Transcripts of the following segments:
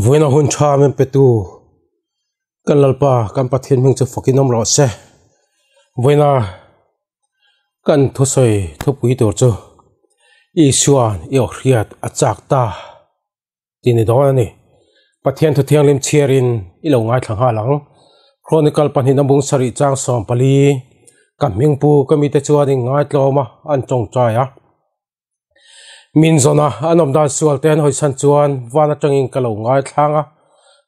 Vawiin a hun tha min petu kan Lalpa kan Pathian hming chu fakin awm rawh se. Vawiin a kan thusawi thupui tur chu Isua'n i aw hriat a chak ta tih ni dawn a ni. Pathian thu thianghlim chhiarin i lo ngaithla nghal ang. Chronicle pahnihna bung sarih chang 14 ka hmingpu ka mite chuan in ngaitlawm a an tawngtai a. Min zawn a, an awm dan sual te an hawisan chuan van atangin ka lo ngaithlang a,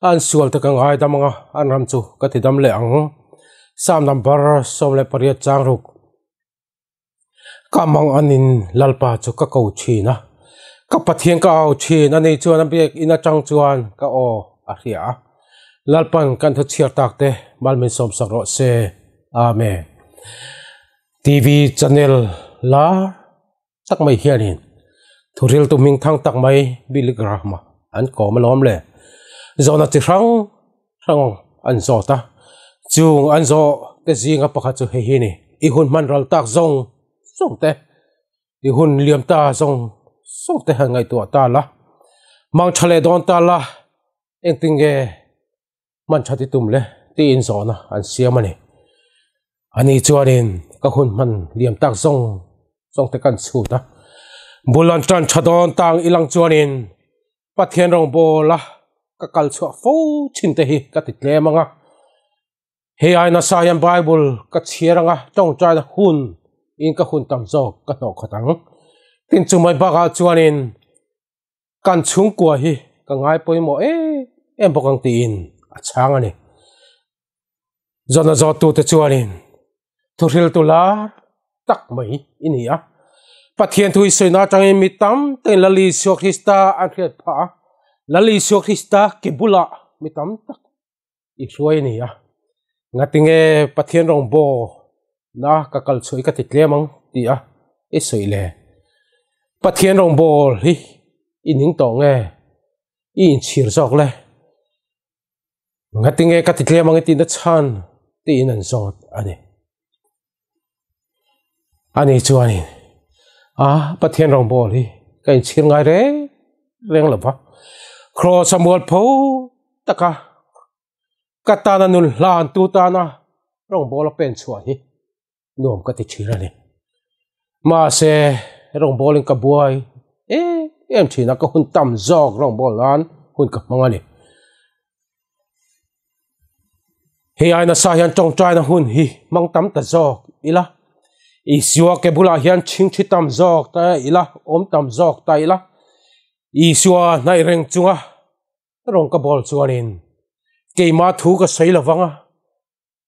an sual te ka ngaidam ang a, an ram chu ka ti dam leh ang. Psalm number 18 chang ruk. Ka mang anin Lalpa chu ka ko thin a, ka Pathian ka au thin a ni chuan a biak in atang chuan ka aw a hria a. Lalpan kan thu chhiar tak te mal min sawmsak rawh se. Amen. TV channel la tak mai hianin thuriltu hming thang tak mai Billy Graham-a an kawm alawm le. Zawhna chi hrang hrang an zawt a, chung an zawh te zinga pakhat chu hei hi a ni, I hun hman ral tak zawng zawng te, i hun liam ta zawng zawng te han ngaihtuah ta la, mang tha leh dawn ta la, engtin nge hman that i tum le tiin zawhna an siam a ni. Ani chuanin ka hun hman liam tak zawng zawng te kan chhut a, bul an tan tha dawn tang ilang chuanin Pathian rawngbawl a ka kal chhuah fo thin te hi ka ti tlem ang a. Hei ai nasa hian Bible ka chhiar ang a, tawngtaina hun in ka hun tam zawk ka hnawh khat ang. Tin chumai bakah chuanin Kan chhungkua hi ka ngai pawimawh em em bawk ang tiin a chhang a ni. Zawhna zawhtute chuanin thuhriltu lar tak mai i ni a. Pathian thu i sawina atangin mi tam takin Lal Isua Krista an hriat phah a. Lal Isua Krista ke bulah mi tam tak i hruai a ni a. Ngatinge Pathian rawngbaw na ka kal chhuah i ka ti tlem ang ti a i sawi le. Pathian rawngbawl hi i ning tawh nge i inchhir zawk le. Ngatinge ka ti tlem ang i tihna chhan tiin an zawt a ni. Ani chuanin a Pathian rawngbawl hi ka inchhir ngai reng reng lo va. Kraws a mualpho taka ka tana nun hlan tu tana rawngbawl a pen chhuah hi nuam ka ti thin a ni. Mahse rawngbawlin ka buai em em thin a, ka hun tam zawk rawngbâwl nan hun ka hmang a ni. Hei ai nasa hian tawngtaina hun hi hmang tam ta zawk ila, Isua ke bulah hian chhingchhi tam zawk ta ila, awm tam zawk ta ila, Isua hnaih reng chunga rawng ka bawl chuanin keimah thu ka sawi lo vang a,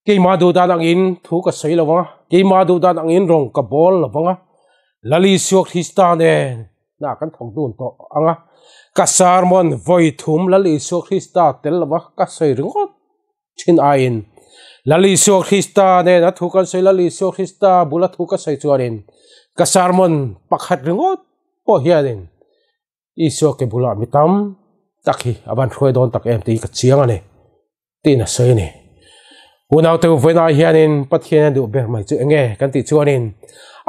keimah duh dan angin thu ka sawi lo vang a, keimah duh dan angin rawng ka bawl lo vang a, Lal Isua Krista nen hna kan thawk dun tawh ang a, ka sermon vawi thum Lal Isua Krista tel lo va ka sawi ringawt thin aiin Lal Isua Krista nen a thu kan sawi Lal Isua Krista bula thu ka sawi chuanin ka sermon pakhat ringawt pawh hianin Isua ke bulah mi tam tak hi a van hruai dawn tak em tih hi ka chiang a ni tiin a sawi a ni. Unaute u vawiinah hianin Pathian a duh ber mai chu enge kan tih chuanin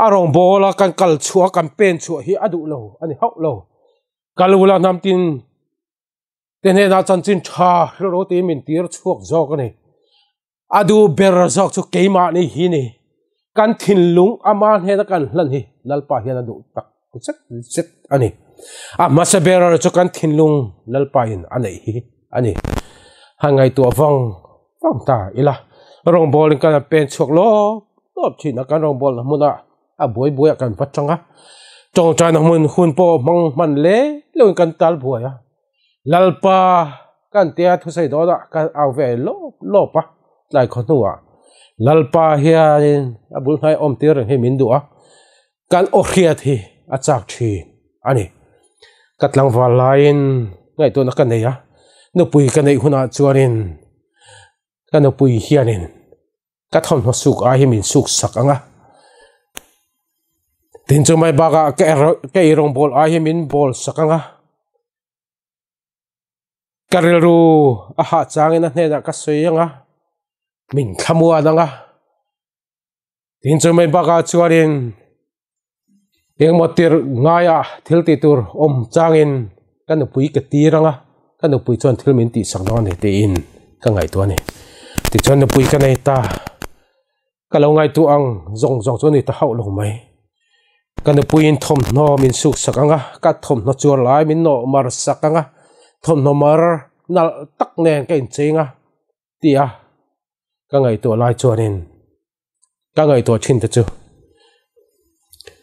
a rawngbawla kan kal chhuah kan pen chhuah hi a duh lo a ni hauh lo. Kal ula hnam tin te hnenah chanchin tha hrilh ro tiin min tir chhuak zawk a ni. A duh ber zawk chu keimahni hi ni. Kan thinlung ama hnena kan hlan hi Lalpa hian a duh tak zet zet a ni. A hmasa ber chu kan thinlung Lalpa in a neih hi a ni. Han ngaihtuah vang vang ta ila. Rawngbâwl in kan han pen chhuak lawp lawp thin a, kan rawngbâwlna hmunah a buai buaiah kan va tang a. Tawngtaina hmun hun pawh hmang hman leh loin kan tal buai a. Lalpa kan tia thusawi dawnah kan au ve lawp lawp a, tlai khaw hnuah Lalpa hianin a bul hnai awm tir reng hi min duh a, kan aw hriat hi a chak thin a ni. Ka tlangval laiin ngaihtuahna ka nei a, nupui ka neih hunah chuanin ka nupui hianin ka thawmhnaw suk ai hi min suk sak ang a, tin chu mai bakah ka ka eirawng bawl ai hi min bawl sak ang a, ka rilru a hah changin a hnenah ka sawi ang a, min thlamuan ang a, tin chu mai bakah chuanin engemaw tir ngaiah thil tih tur awm changin ka nupui ka tir ang a. ka nupui chuan thil min tihsak dawn a ni tiin ka ngaihtuah a ni. Tichuan nupui ka nei ta, ka lo ngaihtuah ang zawng zawng chu a ni ta hauh lo mai. Ka nupuiin thawmhnaw min suksak ang a, ka thawmhnaw chuar lai min nawh mar sak ang a, thawmhnaw mar nalh tak nen ka incheng a ti a, ka ngaihtuah lai chuanin ka ngaihtuah thin te chu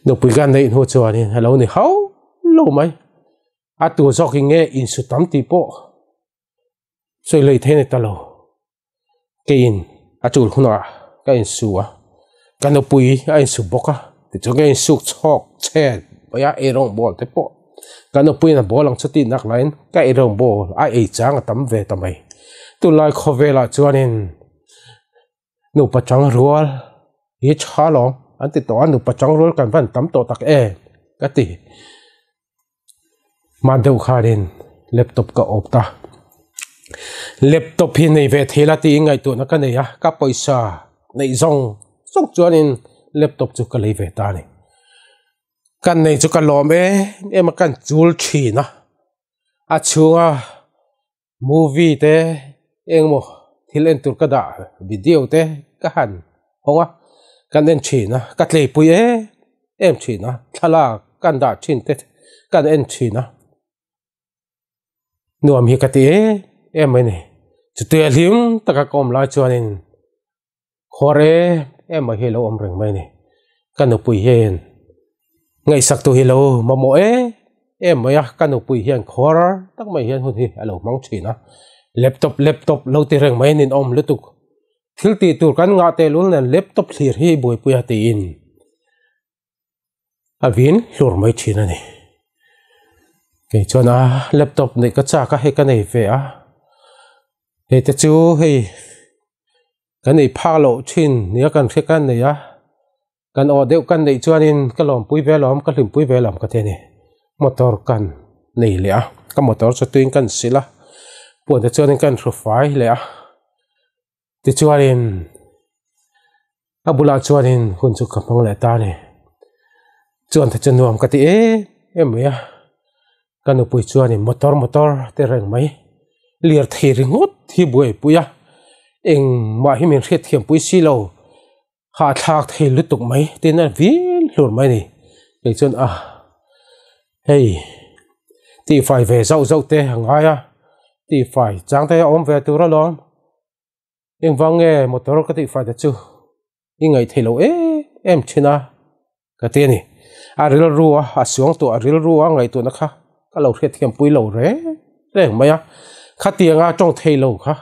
nupui ka neih hnu chuanin a lo ni hauh lo mai. A tur zawkin nge insu tam tih pawh sawi lei thei a ni ta lo. Keiin a chul hunah ka insu a, ka nupui a insu bawk a, tichuan ka insuk chhawk chhet mai a, eirawng bawl te pawh ka nupuiin a bawl ang chu tih nak laiin ka eirawng bawl a ei chang a tam ve ta mai. Tunlai khawvelah chuanin nupa chang rual hi tha lawm an ti tawh a, nupa chang rual kan van tam tawh tak em ka ti. Hma deuh khanin laptop ka awp ta. Laptop hi nei ve thei la tiin ngaihtuahna ka nei a, ka pawisa neih zawng zawng chuanin laptop chu ka lei ve ta a ni. Kan nei chu ka lawm em em a, kan chul thin a, a chhunga movie te engemaw thil en tur ka dah video te ka han hawng a kan en thin a ka tleipui em em thin a thlalak kan dah thin te kan en thin a nuam hi ka ti em em mai ni chutia hlim taka ka awm lai chuanin Khuar em em mai hi a lo awm reng mai a ni. Ka nupui hian ngaihsak tu hi lo mamawh em em mai a, ka nupui hian khuar tak mai hian hun hi a lo hmang thin a. Laptop laptop lo ti reng mai a ninawm lutuk. Thil tih tur kan ngah tehlul nen laptop thlir hi buaipui a tiin a vin hlur mai thin a ni. Kei chuan a laptop neih ka chak a, hei ka nei ve a, hei te chu hei. Kan ei phak loh thin nia kan hre kan nei a, kan aw deuh kan neih chuanin ka lawmpui ve alawm, ka hlimpui ve alawm ka ti a ni. Motor kan nei leh a, ka motor chu tuiin kan sil a, puan te chuanin kan hru fai leh a, tichuanin a bulah chuanin hun chu ka hmang leh ta a ni. Chuan te chu nuam ka ti em em mai a, ka nupui chuanin motor motor te reng mai lirthei ringawt hi buaipui a engmah hi min hriat thiam pui si lo hahthlak thei lutuk mai tin a vil hlur mai a ni kei chuan a hei tihfai ve zauh zauh te a ngai a tihfai chang te a awm ve tur alawm engvang nge motor ka tihfai te chu. I ngaihtheih loh em em thin a ka ti a ni. A rilru a, a suang tawh a rilru a ngaihtuahna kha ka lo hriatthiam pui lo reng reng mai a. Khatianga tawng thei lo kha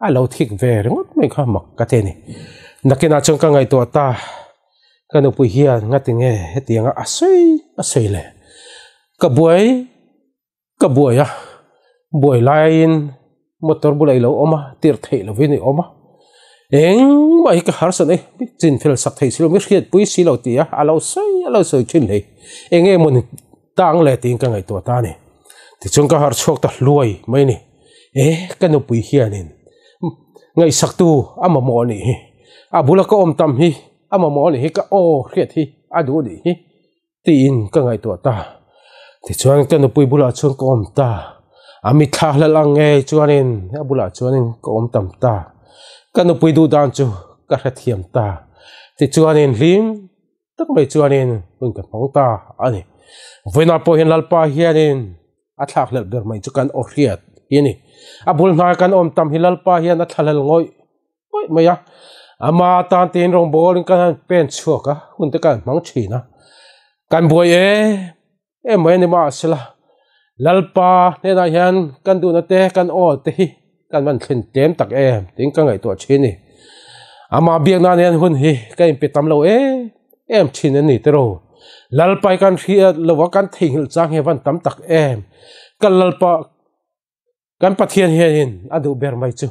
a lo thik ve ringawt mai kha mak ka ti a ni. Nakinah chuan ka ngaihtuah ta, ka nupui hian ngati nge hetianga a sawi a sawi le. Ka buai Ka buai a, buai laiin motor bulah i lo awm a, tirh theih lovin i awm a, engmah hi ka harsa nei, chin fel sak thei si lo, mi hriatpui si lo tih a, a lo sawi a lo sawi thin hlei, eng nge mawni tang le tiin ka ngaihtuah ta a ni. Tichuan ka harh chhuak ta hluai mai a ni, e ka nupui hianin ngaihsaktu a mamawh a nih hi, a bula ka awm tam hi a mamawh a nih hi, ka aw hriat hi a duh a nih hi. Tiin ka ngaihtuah ta. Tichuan ka nupui bulah chuan ka awm ta. A mitthla hlelh ang nge chuanin a bulah chuanin ka awm tam ta. Ka nupui duh dan chu ka hrethiam ta. Tichuanin hlim tak mai chuanin hun ka hmang ta a ni. Vawiinah pawh hian Lalpa hianin a thlak hlelh ber mai chu kan aw hriat hi a ni. A bul hnai kan awm tam hi Lalpa hian a thlahlel ngawih ngawih mai a, ama tan tiin rawngbawl in kan han pen chhuak a, hun te kan hmang thin a, kan buai em em mai a ni mahsela Lalpa hnenah hian kan duhna te kan aw te hi kan van thlen tlem tak em tiin ka ngaihtuah thin a ni. Ama biak nan hian hun hi ka inpe tam lo em em thin a ni tiraw. Lalpa hi kan hriat lo a kan theihnghilh chang hi a van tam tak em. Ka Lalpa kan Pathian hianin a duh ber mai chu.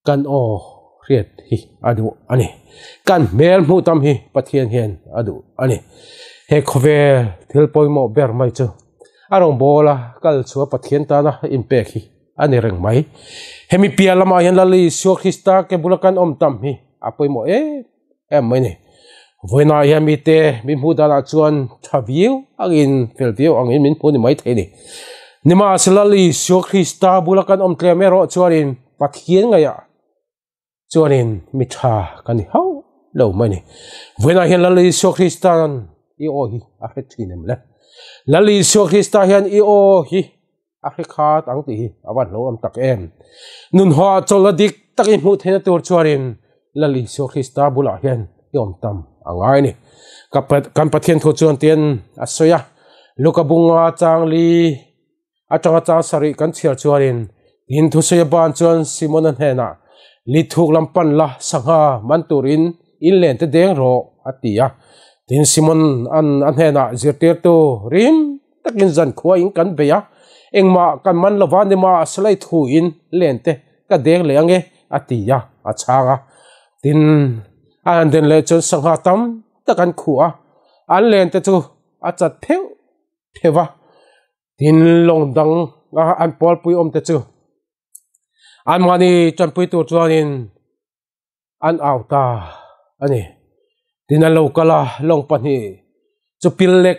Kan aw hriat hi a duh a ni. Kan hmel hmuh tam hi Pathian hian a duh a ni. He khawvel thil pawimawh ber mai chu a rawngbawla kal chhuah Pathian tana inpek hi a ni reng mai. Hemi piah lamah hian Lal Isua Krista ke bula kan awm tam hi a pawimawh em em mai a ni. Vawiinah hian mite min hmuh danah chuan tha viau angin fel viau angin min hmu ni maithei a ni. Nimahsela Isua Krista bula kan awm tlem erawh chuanin Pathian ngaihah chuanin mi tha kan ni hauh lo mai a ni. Vawiinah hian Lal Isua Krista'n i aw hi a hre thin em le? Lal Isua Krista hian i aw hi a hre khat ang tih hi a van hlauhawm tak em. Nunhawh ah chawlhna dik tak i hmuh theihna tur chuanin Lal Isua Krista bulah hian i awm tam a ngai a ni. Kan Pathian thu chuan tian a sawi a, Luka bunga chang li atanga chang sarih kan chhiar chuanin tin thusawi a ban chuan Simona hnenah li thuk lam pan la sangha man turin in len te deng rawh a ti a. Tin Simon an a hnenah zirtirtu rim takin zan khua in kan bei a, engmah kan man lova nima salai thu in len te ka deng leh ange a ti a, a chhang a. Tin a han den leh chuan sangha tam tak an khuh a, an len te chu a chat pheuh pheuh a. Tin lawng dang a an pawlpui awm te chu anmahni tanpui tur chuanin an au ta a ni. Tin an lo kal a, lawng pahnih chu pil lek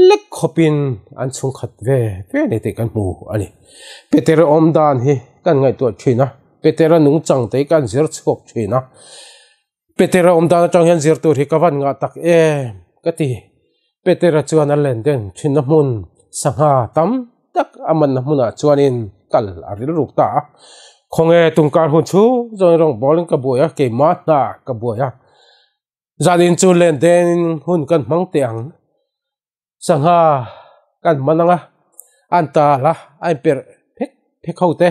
lek khawpin an chhungkhat ve ve a ni tih kan hmu a ni. Petera awm dan hi kan ngaihtuah thin a, Petera nungchang te hi kan zir chhuak thin a. Petera awm dan atang hian zir tur hi ka van ngah tak em ka ti. Petera chuan a len den thinna hmun sangha tam tak a manna hmunah chuanin kal a rilruk ta a. Khawnge tungkar hun chhung zawngin rawng bawlin ka buai a, keimah hna ka buai a. Zanin chu len den hun kan hmang teh ang. Sangha kan man ang a, an tal a, a inperh phek phek ho te,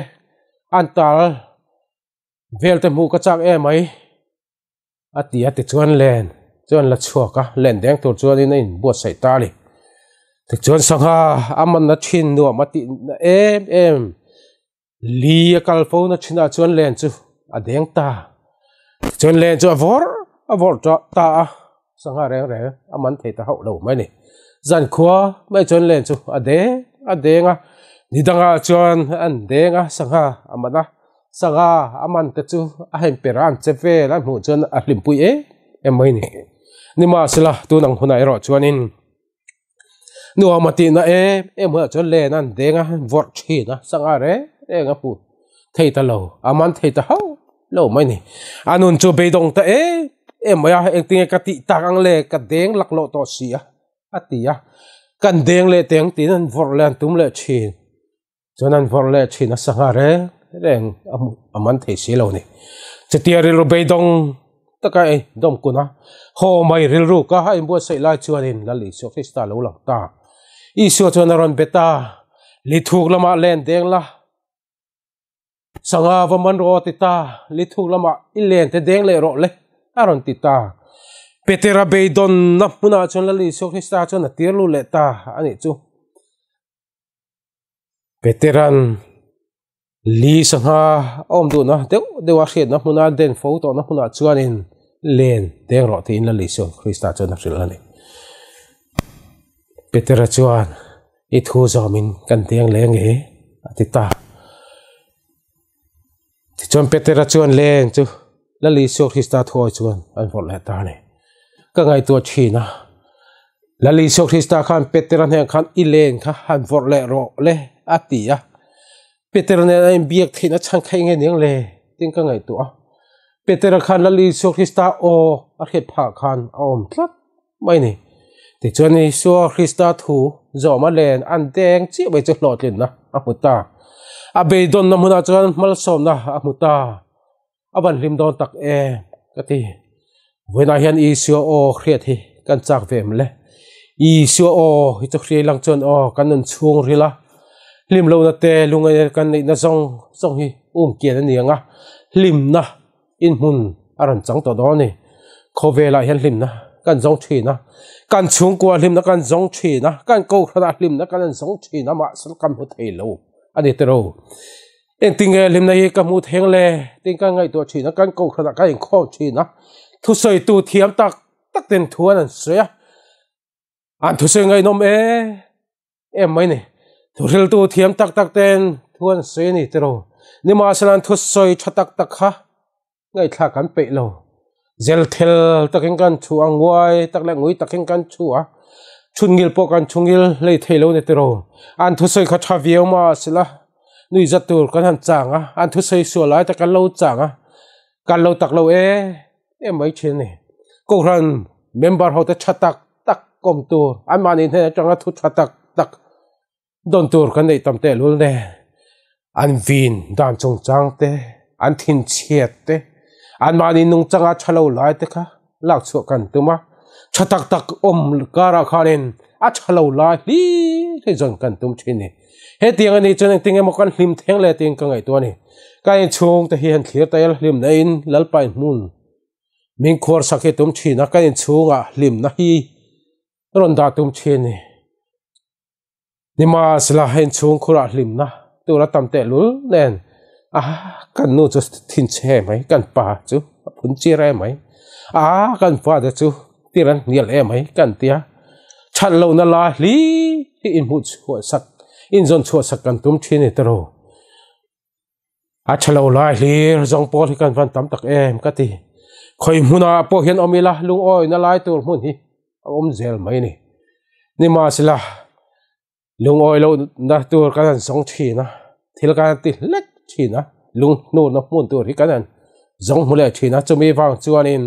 an tal vel te hmuh ka chak em mai a ti a tichuan len chuan la chhuak a len deng tur chuanin a inbuatsaih ta a ni tichuan sangha a manna thin nuam a tih na em em li a kal fo na thinah chuan len chu a deng ta tichuan len chu a vawr a vawrh ta a sangha reng reng a man thei ta hauh lo mai a ni zankhua mai chuan len chu a deng a deng a ni dangah chuan an deng a sangha a man a sangha a man te chu a hen per a an che vel a hmuh chuan a hlimpui em em mai a ni nimahsela tun ang hunah erawh chuanin nuam a tihna em em hunah chuan len an deng a vawrh thin a sangha reng reng a hmuh thei ta lo a man thei ta hauh lo mai ni a nun chu beidawng ta em em mai a engtinge ka tih tak ang le ka deng laklawh tawh si a a ti a kan deng leh teng tiin an vawrh leh an tum leh thin chuan an vawrh leh thin a sangha reng reng a hmuh a man thei si lo ni chutia rilru beidawng taka ei dawm kun a haw mai rilru ka a inbuatsaih lai chuanin Lal Isua Krista lo lang ta Isua chuan a rawn bet a lithuk lamah len deng la Sangha va man rawh a ti ta, lithuk lamah i len te deng leh rawh le a rawn ti ta. Petera beidawnna hmunah chuan Lal Isua Krista chuan a tir lut leh ta a nih chu. Petera'n li sangha a awm duhna deuh deuh a hriatna hmuna den fo tawhna hmunah chuanin len deng rawh tiin Lal Isua Krista chuan a hrilh a ni. Petera chuan I thu zawmin kan deng leh nge a ti ta. Tichuan Petera chuan leng chu Lal Isua Krista thuawi chuan an vawrh leh ta a ni. Ka ngaihtuah thin a, Lal Isua Krista khan Petera hnenah khan i leng kha han vawrh leh rawh le a ti a. Petera nen a inbiak theihna chhan kha enge niang le tiin ka ngaihtuah a. Petera khan Lal Isua Krista aw a hriat phah khan a awm tlat. Mai ni. Tichuan Isua Krista thu zawm a len an deng chiah mai chu hlawhtlinna a hmu ta. A beidawnna hmunah chuan malsawmna a hmu ta. A van hlim dawn tak em ka ti. Vawiinah hian Isua aw hriat hi kan chak ve em le? Isua aw hi chu hriai lang chuan aw kan nun chhung ril a, hlim lohna te lungaina kan neihna zawng zawng hi um kian a ni ang a, hlimna in hmun a rawn chang tawh dawn a ni. Khawvelah hian hlimna kan zawng thin a, kan chhungkua hlimna kan zawng thin a, kan kohhranah hlimna kan an zawng thin a, mahse kan hmu thei lo a ni tiro. Engtinge hlimna hi ka hmu theng le tiin kan ngaihtuah thin a, kan kohhranah kan inkhawm thin a, thusawitu thiam tak tak ten thu an an sawi a, an thusawi ngaihnawm em em mai ni. Thuhriltu thiam tak tak ten thu an sawi a ni tiraw. Nimahsela an thusawi tha tak tak kha ngaihthlak kan peih lo. Zel thel takin kan thu a, nguai tak leh ngui takin kan thu a. Chhungil pawh kan chhungil hlei thei lo ni tiraw? An thusawi kha tha viau mah sela nui zat tur kan han chang a, an thusawi sual lai te kan lo chang a, kan lo tak lo e em mai thin a ni. Kohhran member ho te tha tak tak kawm tur, anmahni hnen atanga thu tha tak tak dawn tur kan neih tam tehlul nen an vin dan chungchang te, an thinchhiat te, anmahni nungchanga tha lo lai te kha lak chhuah kan tum a, tha tak tak awm karah khanin a tha lo lai hlir hi zawn kan tum thin ni. Hetiang a nih chuan engtin emaw kan hlim theng le tiin ka ngaihtuah a ni. Ka inchhung te hi han thlir ta ila hlimna in Lalpa in hmun min khuar sak hi tum thin a, ka inchhungah hlimna hi rawn dah tum thin ni. Nimahsela hei chhungkhurah hlimna tur a tam tehlul nen a kan nu chu thinchhe mai, kan pa chu a phun chir em mai, a kan fate chu tir an hnial em mai kan ti a, chhan lohna lai hli hi inhmuh chhuah sak, inzawn chhuah sak kan tum thin a ni tawh. A tha lo lai hlir zawng pawl hi kan van tam tak em ka ti. Khawi hmunah pawh hian awm ila lungawina lai tur hmun hi a awm zel mai a ni. Nimahsela lungawi lohna tur kan han zawng thin a, thil kan han ti hlek thin a, lunghnurna hmun tur hi kan han zawng hmu leh thin a, chumi vang chuanin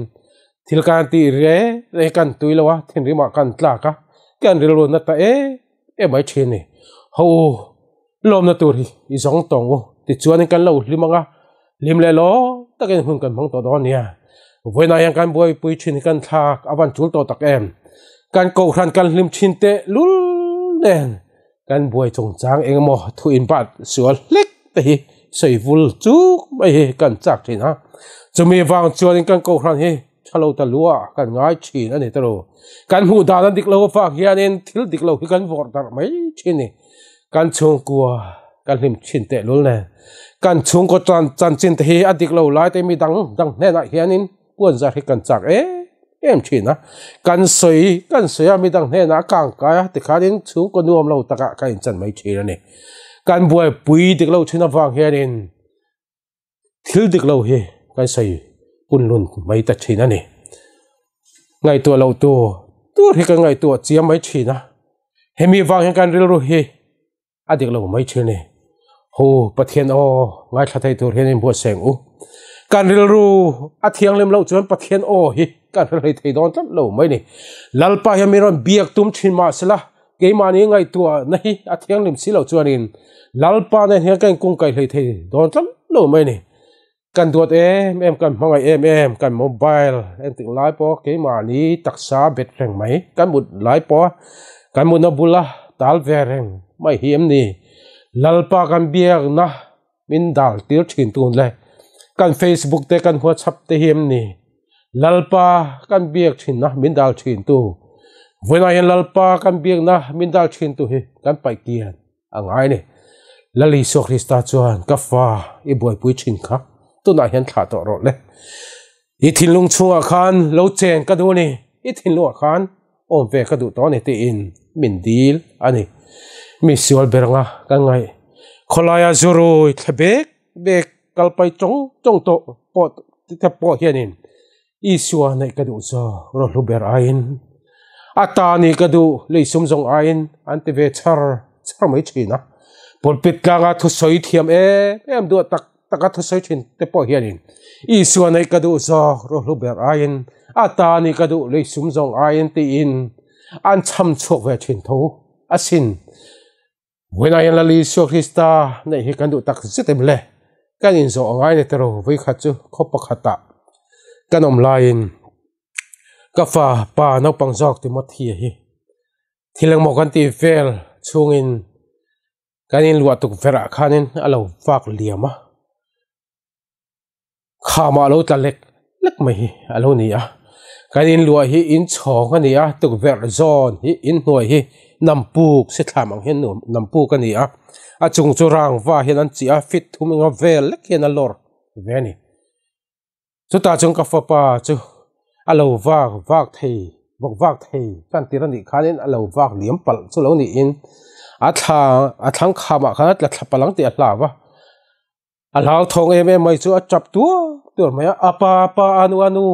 thil kan han tih reng reng hi kan tui lo a, thinrimah kan tlak a, kan rilru na ta em em mai thin a ni. Ho u. Lawmna tur hi i zawng tawng u tichuanin kan lo hlim ang a, hlim leh lawm takin hun kan hmang tawh dawn nia. Vawiinah hian kan buaipui thin hi kan thlak a van tul tawh tak em. Kan kohhran kan hlim thin teh lul nen kan buai chungchang eng emaw thu inbat sual hlek te hi sawi vul chuk mai hi kan chak thin a. Chumi vang chuanin kan kohhran hi tha lo ta lua kan ngai thin a ni tawh lo. Kan hmuh dan a dik lo avang hianin thil dik lo hi kan vawrh darh mai thin a ni. Kan chhungkua kan hlim thin teh lul nen kan chhungkaw chan chanchin te hi a dik lo lai te mi dang dang hnenah hianin puan zar hi kan chak em em thin a, kan sawi kan sawi a mi dang hnenah a kang kai a tikhanin chhungkaw nuam lo takah kan inchan mai thin a ni. Kan buaipui dik lo thin avang hianin Thil dik lo hi kan sawi punlun mai ta thin a ni. Ngaihtuah loh tur tur hi kan ngaihtuah chiam mai thin a, hemi vang hian kan rilru hi a dik lo mai thin a ni. Ho Pathian aw ngaithla thei tur hian inbuatsaih ang u. Kan rilru a thianghlim loh chuan Pathian aw hi kan hre hlei thei dawn tlat lo mai a ni. Lalpa hian min rawn biak tum thin mahsela Keimahni ngaihtuahna hi a thianghlim si loh chuanin Lalpa nen hian ka inkungkaih hlei thei dawn tlat lo mai a ni. Kan duat em em, kan hmangaih em em, kan mobile entik lai pawh keimahni taksa bet reng mai, kan mut lai pawh kan mutna bula tal ve reng mai hi em ni? Lalpa kan biakna min dal tir thin tun le kan Facebook te kan WhatsApp te hi em ni? Lalpa kan biak thinna min dal thin tu vawiinah hian Lalpa kan biakna min dal thin tu hi kan paih kian a ngai a ni. Lal Isua Krista chuan ka fa i buaipui thin kha tunah hian thlah tawh rawh le. I thinlung chhungah khan lo chen ka duh a ni, i thinlungah khan awm ve ka duh tawh a ni tiin min dil a ni. Mi sual ber anga kan ngaih khawlaia zurui thle bek bek kal pai tawng tawng tawh pawh te pawh hianin Isua neih ka duh zawk rawhlu ber aiin a ta nih ka duh leisum zawng aiin an ti ve char char mai thin a. Pulpit tlanga thusawi thiam em em duah tak taka thusawi thin te pawh hianin Isua neih ka duh zawk rawhlu ber aiin a ta nih ka duh leisum zawng aiin tiin an chham chhuak ve thin tho asin. Vawiinah hian Lal Isua Krista neih hi kan duh tak zet em le? Kan inzawh a ngai ni tawh lo, vawikhat chu khaw pakhatah kan awm laiin ka fa pa naupang zawk Timothy hi thil engmaw kan tih vel chhungin kan inluah tukverh ah khanin a lo vak liam a. Khamah lo tla lek lek mai hi a lo ni a, kan inluah hi inchhawng a ni a, tukverh zawn hi inhnuai hi nampuk si thlam ang hian nampuk a ni a, a chung chu rangva hian an chih a, fit thum enga vel lek hian a lawr ve a ni. Chutah chuan ka fapa chu a lo vak vak thei bawk vak thei kan tir a nih khanin a lo vak liam palh chu lo niin a thla a thlang khamah khan a tla thla palh ang tih a hlau a. A hlauthawng em em mai chu a tap tuar tuar mai a, apa apa anu anu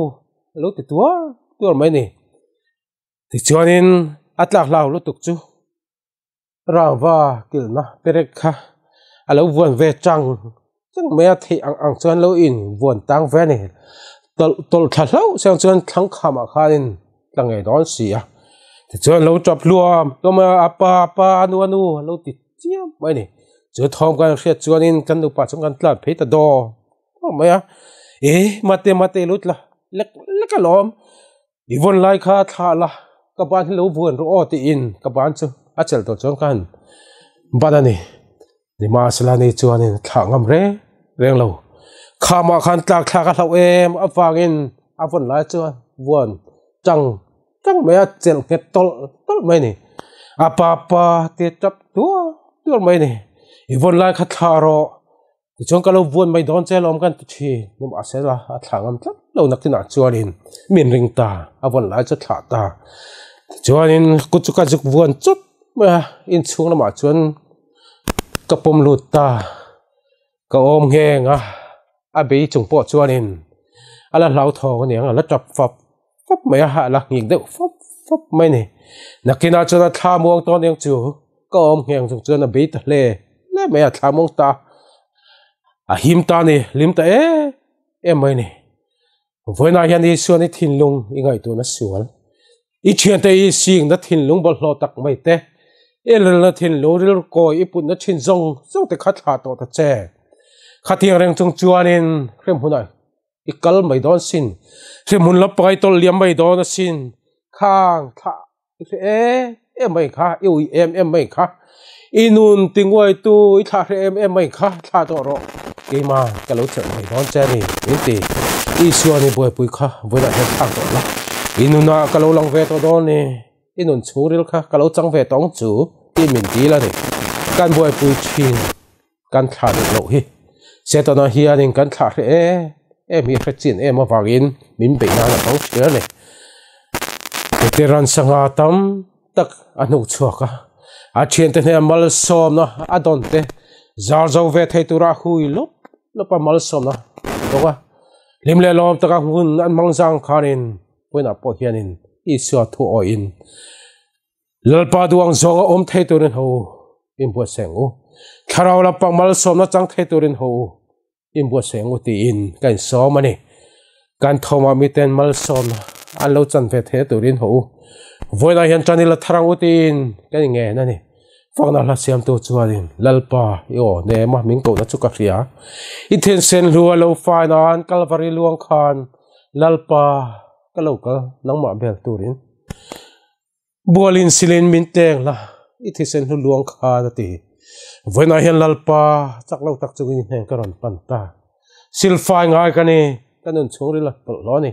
a lo ti tuar tuar mai a ni. Tichuanin A tlak hlau lutuk chu rangva kilhna perek kha a lo vuan ve chang chang mai a, theih ang ang chuan lo in vuan tang ve a ni. Tawlh tawlh thla hlauh siang chuan thlang khamah khanin tla ngei dawn si a, tichuan lo tap hluam hluam a, apa apa anu anu a lo ti chiam mai a ni. Chu thawm kan hriat chuanin kan nupa chuan kan tlan phei ta daw daw mai a, e mate mate lut la lek lek alawm. I vawn lai kha thlah la, ka ban hi lo vuan rawh aw tiin ka ban chu a chelh tawh chuan ka han ban a ni. Nimahsela ni chuanin thlah ngam reng reng lo. Khamah khan tlak thlak a hlauh em avangin a vawn lai chuan vuan tang tang mai a, chelh nghet tawlh tawlh mai a ni. A pa pa tia tap tuar tuar mai a ni. I vawn lai kha thlah rawh. Tichuan ka lo vuan mai dawn che alawm kan ti thin. Nimahsela a thlah ngam tlat lo nakinah chuanin min ring ta, a vawn lai chu a thlah ta. Tichuanin kut chu ka zuk vuan chawt mai a, inchhung lamah chuan ka pawm lut ta. Ka awm ngheng a, a bei chung pawh chuanin a la hlauthawng aniang a la tap fap fap mai a, a la nghik deuh fap fap mai a ni. Nakinah chuan a thla muang tawn eng chu ka awm ngheng chung chuan a bei ta hle hle mai a, thla muang ta a him ta a ni, hlim ta em em mai a ni. Vawiinah hian Isuan i thinlung i ngaihtuahna sual, i thiante i singna thinlung bawlhhlawh tak mai te, i rilna thinlung rilru kawi i putna thin zawng zawng te kha thlah tawh ta che. Khatiang reng chung chuanin hremhmunah I kal mai dawn sin. Hremhmun la pangai tawlh liam mai dawn asin. Khang thlah i hre em em mai kha, i ui em em mai kha. I nun ti nguaitu i thlah hre em em mai kha, thlah tawh rawh. Keima ka lo chelh mai dawn che a ni, min ti. Isua ni buaipui kha vawiinah hian thlak tawh la. I nunah ka lo lang ve tawh dawn ni. I nun chhungril kha ka lo chang ve tawng chu tih min dil a ni. Kan buaipui thin. Kan thlah duh loh hi. Setana hianin kan thlah hre em em hi hre chin em avangin min beih nan a hmang thin a ni. Veteran sangha tam tak a hnuk chhuak a, a thiante hnena malsawmna a dawn te zar zo ve thei tura hui lawp lawp a malsawmna dawng a. Hlim leh lawm taka hun an hmang zang khanin vawiinah pawh hianin Isua thu awihin Lalpa duang zawnga awm thei turin ho u, inbuatsaih ang u. Thlarau lampang malsawmna chang thei turin ho u, inbuatsaih ang u tiin ka insawm a ni. Kan thawmah miten malsawmna an lo chan ve thei turin ho u. Vawiinah hian tan ila thar ang u tiin ka inngen a ni. Fakna hla siamtu chuanin, Lalpa, i aw nem a, min kohna chu ka hria. I thinsen hlu a lo fai nan Kalvari luang khan, Lalpa, ka lo kal nangmah bel turin. Bualin silin min teng la, i thisen hlu luang khan a ti. Vawiinah hian Lalpa chak lo tak chungin i hnen ka rawn pan ta. Silfai ngai ka ni, ka nun chhungril a bawlhhlawh a ni.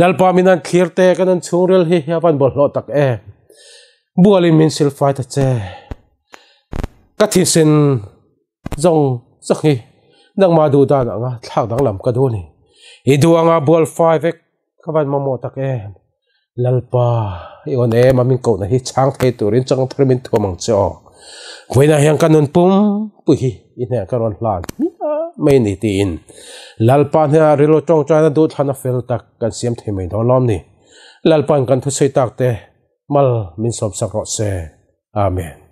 Lalpa min han thlir te, ka nun chhungril hi a van bawlhhlawh tak em. Bualin min silfai ta che. Ka thisen zawng zawng hi nangmah duh dan anga thlak danglam ka duh a ni. I duh anga bualfai vek Ka van mamawh tak em? Lalpa, i awn em a min kohna hi chhang thei turin chang thar min thuam ang che aw. Vawiinah hian ka nun pum pui hi i hnenah ka rawn hlan hmiah mai a ni tiin Lalpa hnenah rilru tawngtaina duhthlan a fel tak kan siam thei mai dawn lawm ni. Lalpa'n kan thusawi tak te mal min sawmsak rawh se. Amen.